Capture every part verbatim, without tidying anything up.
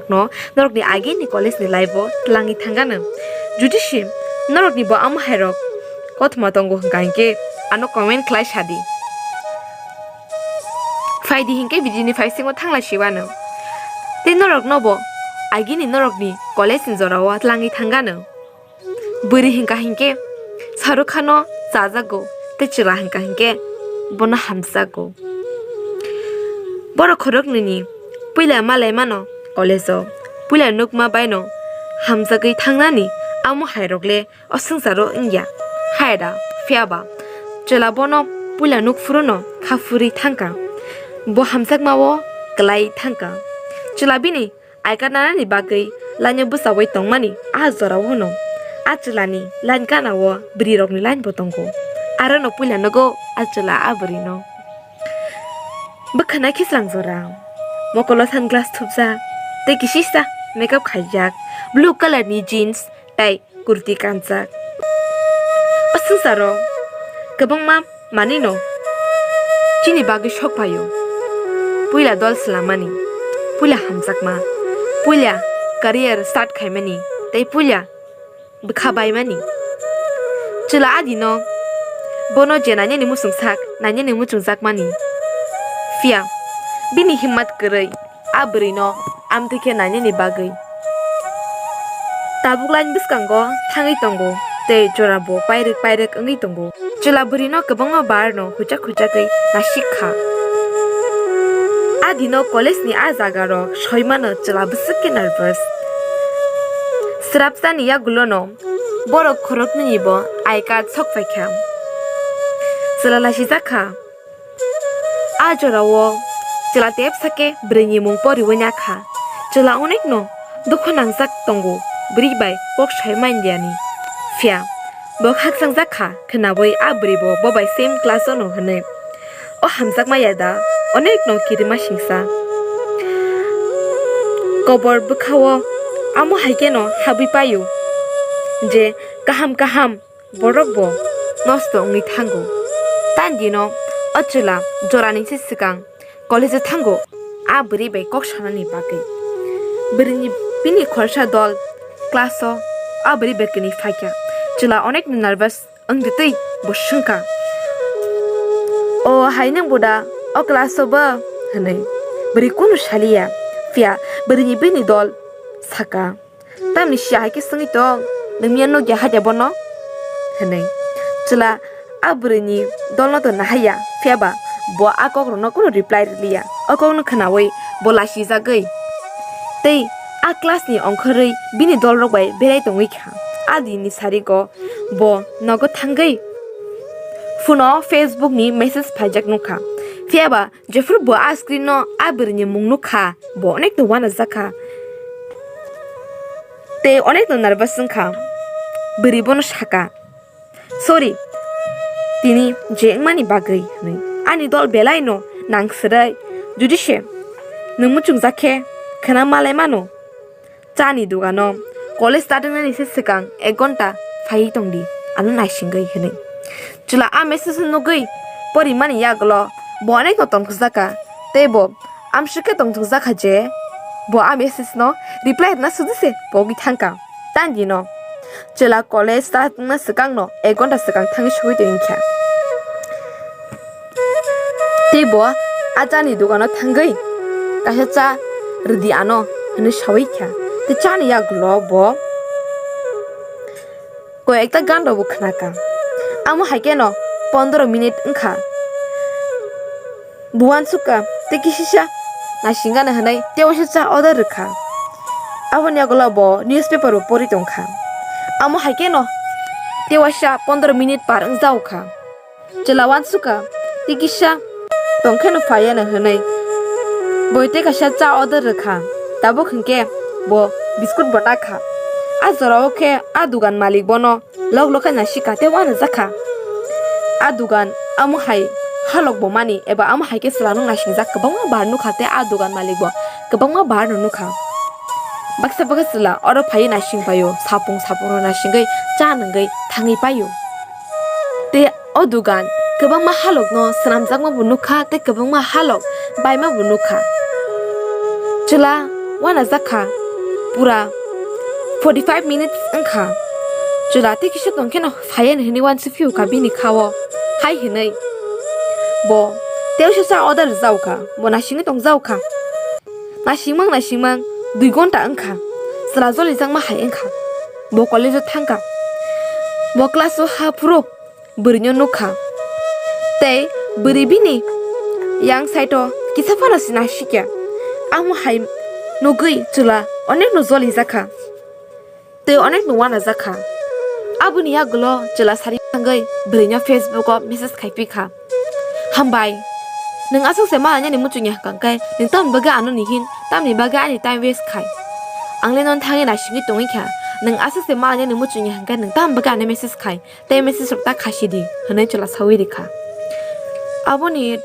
no norokni agini college ni life o tlangwi thangano. Jodi se norokni bo amo hai rok kothoma tongo hwnkha hinkhe ano comment khlai sadi. Phaidi hinkhe video ni phaisingo thanglai siwano. Tei norok no bo agini norokni college ni jora o tlangwi thangano. Bwrwi hwnkha hinkhe Shahrukh Khan no chajago tei chwla hwnkha hinkhe bono hamjago. Borok khoroknwini puila malaimano college o, puila nukma baino hamjagwi thangnani amo hai rok le o swngcharo wngya. Hai da, phiya ba chwla bono puila nukphuru no kha phurwi thangkha. Bo hamjakma o kwlai thangkha. Chwla bini I card nanani bagwi line o bwchaui tongmani a jorao hwno. A chwlani line gana o bwrwi rokni line bo tongo. Aro no puila nugo a chwla a bwrwi no. Bwkhana khe chwlang jora. Mokolo sunglass thupjak tei kisisa makeup khaijak. Blue colour ni jeans tei kurti kanjak. O swngcharo kwbangma manwino chini bagwi sok phaio. Puila dol swlammani, puila hamjakma, puila career start khaimani tei puila bwkha baimani. Chwla adino bono je nainani muchungsak, nainani muchungjakmani. Phiya bini himmat kwrwi a bwrwino amtwi khe nainani bagwi. Tabuk line bwskango thangwi tongo tei jora bo pairwk pairwk wngwi tongo. Chwla bwrwino kwbangma bar no huichak huichagwi nasik kha. A dino college ni a jaga rok soimano chwla bwswk khe nervous. Swrapsani yagulo no borok khoroknwini bo I card sok paikha. Chwla lasijak kha. A jorao chwla tepsa khe bwrwini mung poriwi nakha. Chwla onekno dukhu nangjak tongo, bwrwi bai kok sai manliani. Phiya bo khakchangjakha khwnawi a bwrwi bo bobai same class-o no hwnwi. O hamjakma yada onekno kirima singsa. Kobor bwkhao amo hai kheno habwi paio je kaham kaham borok bo nosto wngwi thango. Tandino o chwla jorani se swkang college-o thango, a bwrwi bai kok sanani bagwi. Bwrwini bini khorsa dol class-o a bwrwi bai kwnwi phaikha. Chwla onek nervous wngtwi bo swngkha, "O hai nwng bo da o class-o bo?" hwnwi. Bwrwi kunu saliya, phiya bwrwini bini dol saka. Tamni siya hai khe swngwi tong, nwng miya nukya hai da bono? Hwnwi. Chwla a bwrwini dolno to nahaiya, phiya ba bo a kokrokno kunu reply rwliya. O kokno khwnawi bo lasijagwi tei a class-ni ongkhorwi bini dolrok bai berai tongwi kha. A dini sarigo bo nogo thangwi phone-o Facebook-ni message phaijak nukha. Phiya ba jephuru bo a screen-o a bwrwini mung nukha, bo onek no uanajakha tei onek no nervous wngkha. Bwrwi bono saka, "Sorry, tini je wngmani bagwi," hwnwi. "Ani dol belai no nang swrwi, jodi se nwng muchungjak khe khwna malai mano." Chani dogano college start wngnani se swkang ek ghonta phaiwi tongdi, ano naisingwi hwnwi. Chwla a message nugwi porimani yagulo bo onek no tongthokjak kha, tei bo amswk khe tongthokjak kha je bo a message no reply rwna sudi se pogwi thangkha. Tandino chwla college start wngna swkang no ek ghonta swkang thangwi sogwi tongwi kha. Tei bo a chani dogano thangwi kaisa cha rwdi ano hwnwi sawi kha. Tei chani yagulo bo koi ekta gan rokbo khwnakha. Amo hai kheno pondro minute wngkha. Bo uansukha tei kisisa naisingano hwnwi tei waisa cha order rwkha. Aboni yagulo bo newspaper bo pori tongkha. Amo hai kheno tei waisa pondro minute par wngjago kha. Chwla uansukha, tei kisa tongkheno phaiya no hwnwi. Boi tei kaisa cha order rwkha, tabuk hinkhe bo biscuit bo nakha. A jorao khe a dugan malik bono lok lok khe nasikha tei uanajakha. A dugan amo hai halok bo mani eba amo hai khe chwla no naisingjak kwbangma bar nukha tei a dugan malik bo kwbangma bar no nukha. Baksa baksa chwla oro phaiwi naising phaio, sapung sapung rok naisingwi cha nungwi thangwi paio. Tei o dugan kwbangma halokno swnamjakma bo nukha tei kwbangma halok baima bo nukha. Chwla uanajak kha, pura forty five minutes wngkha. Chwla tei kisa tongkheno phaiya hinwi uansukphiyokha bini khao, hai hinwi. Bo tei uaisa cha order rwjaokha, bo naisingwi tongjaokha. Naisingmang naisingmang dui gonta wngkha, chwla jolijakma hai wngkha. Bo college-o thangkha. Bo class-o ha phuru bwrwino nukha. Tei bwrwi bini yang side-o kisa phano sina sikya. Amo hai nugwi chwla onekno jolijakha. Tei onekno uanajakha. Aboni yagulo chwla sari thangwi bwrwino Facebook-o message khai phikha. Hambai. Nwng aswk se malainani muchungya hwnkha khe nwng tamni bagwi ano ni hin, tamni bagwi ani time waste khai. Ang le nono thangwi naisingwi tongwi kha. Nwng aswk se malainani muchungya hwnkha khe nwng tamni bagwi ano message khai. Tei message rok ta khasi di, hwnwi chwla saui rikha. Aboni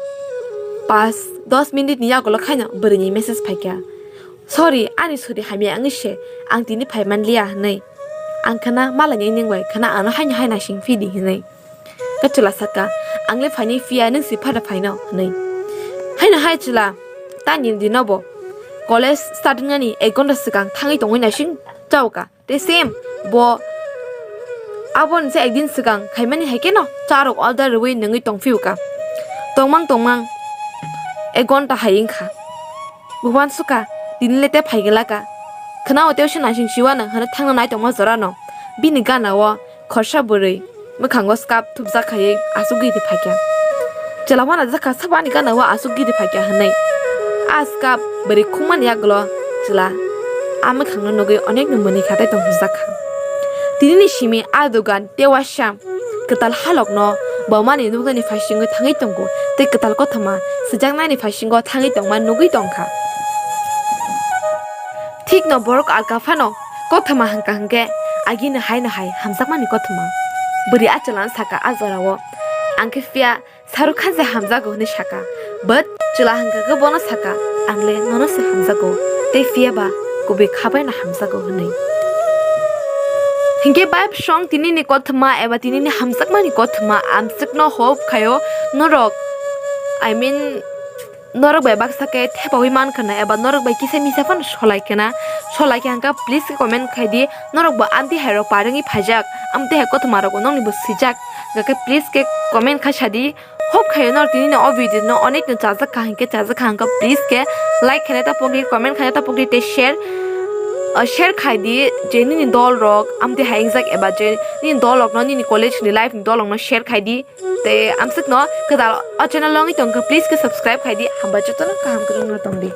pas dos minute ni yagulo khaino bwrwini message phaikha. Sorry, ani suri hamya wngwi se, ang tini phai manliya, hwnwi. Ang khana malaini ning bai khana ano haino hai naising phidi, hwnwi. Khe chwla sakha, ang le phaini phiya, nwng si phada phaino, hwnwi. Haino hai chwla, tani dino bo college start wngnani ek ghonta swkang thangwi tongwi naising chaukha. Tei same bo aboni se ekdin swkang khaimani hai kheno cha rok order rwui nungui tongphiyokha. Tongmang tongmang ek ghonta hai wngkha. Bo uansukha, tini le tei phai glaka. Khwnao tei se naising siwano hwnwi thangna nai tongma jorano. Bini gana o khorsa bwrwi mwkhango scarf thupjak khaiwi aswk giri phaikha. Chwla uanajakha, "Sabo ani gana o aswk giri phaikha?" hwnwi. A scarf bwrwi khumani yagulo chwla a mwkhangno nugwi onekno mwnwi kha tei tongthokjakha. Tinini simi a dogan tei uaisa kwtal halokno bo mani nuknani phaisingo thangwi tongo tei kwtal kothoma swijaknani phaisingo thangwi tongma nugwi tongkha. Thikno borok alka phano kothoma hwnkha hwnkhe agini haino hai hamjakmani kothoma. Bwrwi a chwlano sakha a jorao, "Ang khe phiya Shahrukh Khan se hamjago," hwnwi sakha. But chwla hwnkha khe bono sakha, "Ang le nono se hamjago, tei phiya ba kubui kha bai no hamjago," hwnwi. Hinkhe bai bwswng tinini kothoma eba tinini hamjakmani kothoma amswkno hope khaio norok, I mean, norok bai baksa khe thepaui mankha na eba norok bai kisa misa phano solai khe na, solai khe hwnkha please khe comment khai di, norok bo amtwi hai rok par wngwi phaijak, amtwi hai kothoma rok bo nokni bo swijak, hwnkha khe please khe comment khai sa di. Hope khaio norok tini no o video no onek no chajak kha hinkhe, chajak kha hwnkha please khe like khaina ta pokdi, comment khaina ta pokdi tei share, uh, share khai di je nini dol rok amtwi hai wngjak eba je nini dol rok no nini college ni life ni dol rok no share khai di. Tei amswk no kwtal o channel o wngwi tongkha, please khe subscribe khai di. Hambai jotono kaham kwrwngno tong di.